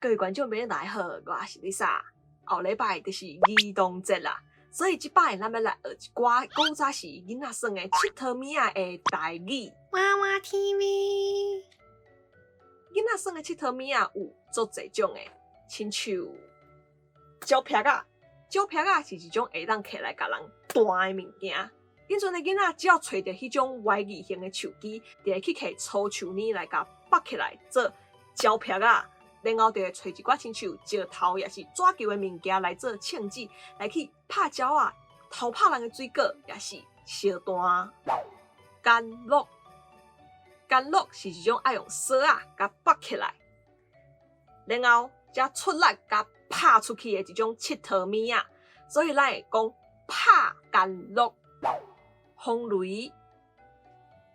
各位觀眾朋友大家好，我是 Lisa。後禮拜就是兒童節啦，所以這擺咱欲來學一寡古早時囡仔耍的𨑨迌物仔的台語。娃娃 TV。囡仔耍的𨑨迌物仔有足濟種的，親像蕉劈仔，蕉劈仔是一種會當摕來共人彈的物件。以陣的囡仔只要揣著彼種歪字形的樹枝，就會去摕粗樹乳來共縛起來做蕉劈仔。然後就會揣一寡親像石頭抑是紙球的物件來做銃子，來去拍鳥仔、偷拍人的水果，抑是相彈。干樂，干樂是一種愛用索仔共縛起來，然後才出力共拍出去的一種𨑨迌物仔，所以咱會講拍干樂。風雷，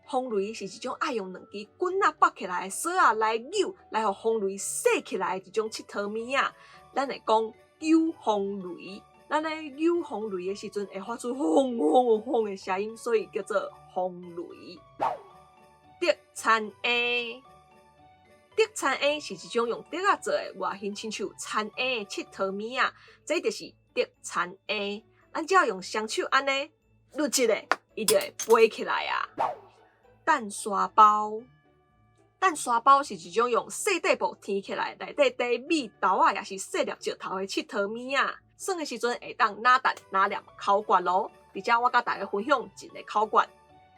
風雷是一種愛用兩支棍仔縛起來的索仔來扭，來予風雷踅起來的一種𨑨迌物仔。咱會講扭風雷。咱咧扭風雷的時陣會發出轟轟轟的聲音，所以叫做風雷。竹田嬰，竹田嬰是一種用竹仔做的外形親像田嬰的𨑨迌物仔，這就是竹田嬰。咱只要用雙手按呢挼一下，伊就會飛起來啊！彈沙包，彈沙包是一種用細塊布纏起來，內底貯米豆仔，抑是細粒石頭的𨑨迌物仔。耍的時陣會當若彈若念口訣囉。佇遮我佮大家分享一个口訣：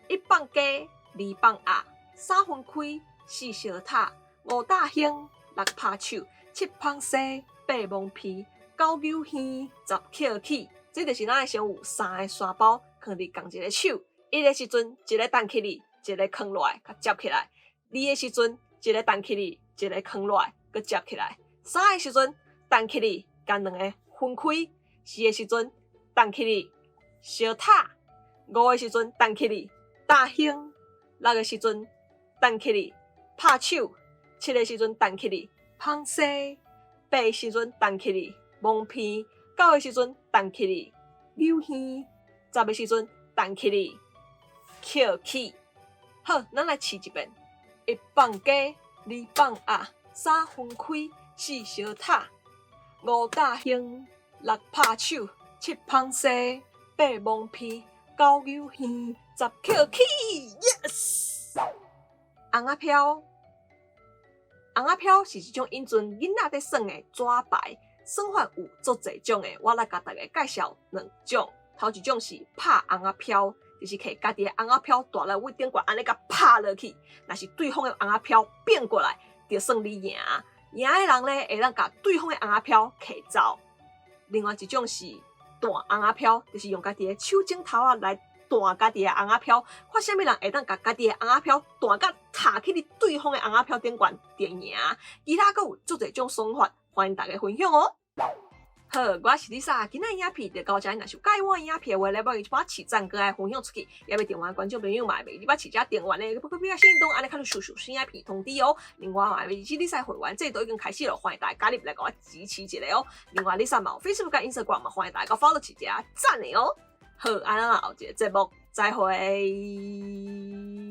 一放雞，二放鴨，三分開，四相塔，五打興，六拍手，七捧沙，八摸鼻，九搝耳，十抾起。這就是咱會先有三个沙包囥佇仝一个手。一个時陣，一个彈起去，一个囥落來，共接起來；二个時陣，一个彈起去，一个囥落來，閣接起來；三个時陣，彈起去，共兩个分開；四个時陣，彈起去，相塔；五个時陣，彈起去，打興；六个時陣，彈起去，拍手；七个時陣，彈起去，捧沙；八个時陣，彈起去，摸鼻；九个時陣，彈起去，搝耳；十个時陣，彈起去，抾起。好，咱來試一遍：一放雞，二放鴨，三分開，四相塔，五打興，六拍手，七捧沙，八摸鼻，九搝耳，十抾起。Yes！尪仔飄，尪仔飄是一種以陣囡仔佇耍的紙牌，耍法有足濟種的，我來共大家介紹兩種。頭一種是拍尪仔飄，就是摕家己的尪仔飄彈來位頂懸，按呢共拍落去。若是對方的尪仔飄變過來，就算你贏。贏的人咧，會當共對方的尪仔飄摕走。另外一種是彈尪仔飄，就是用家己的手指頭仔來彈家己的尪仔飄，看啥物人會當共家己的尪仔飄彈甲踏去你對方的尪仔飄頂懸，就贏。其他閣有足濟種耍法，歡迎大家分享哦。好，我是 Lisa，今仔影片就到遮。若是有佮意我影片的話咧，欲記一擺揤讚閣愛分享出去，也欲訂閱觀眾朋友嘛，袂記得揤遮訂閱咧，閣比較心動，按呢較會收新影片通知哦。另外嘛，袂記 Lisa 會員制度已經開始了，歡迎大家加入來共我支持一下哦。另外，Lisa 嘛有 Facebook 佮 Instagram 嘛，歡迎大家 follow 一下讚的哦。好，按呢咱後一个節目再會。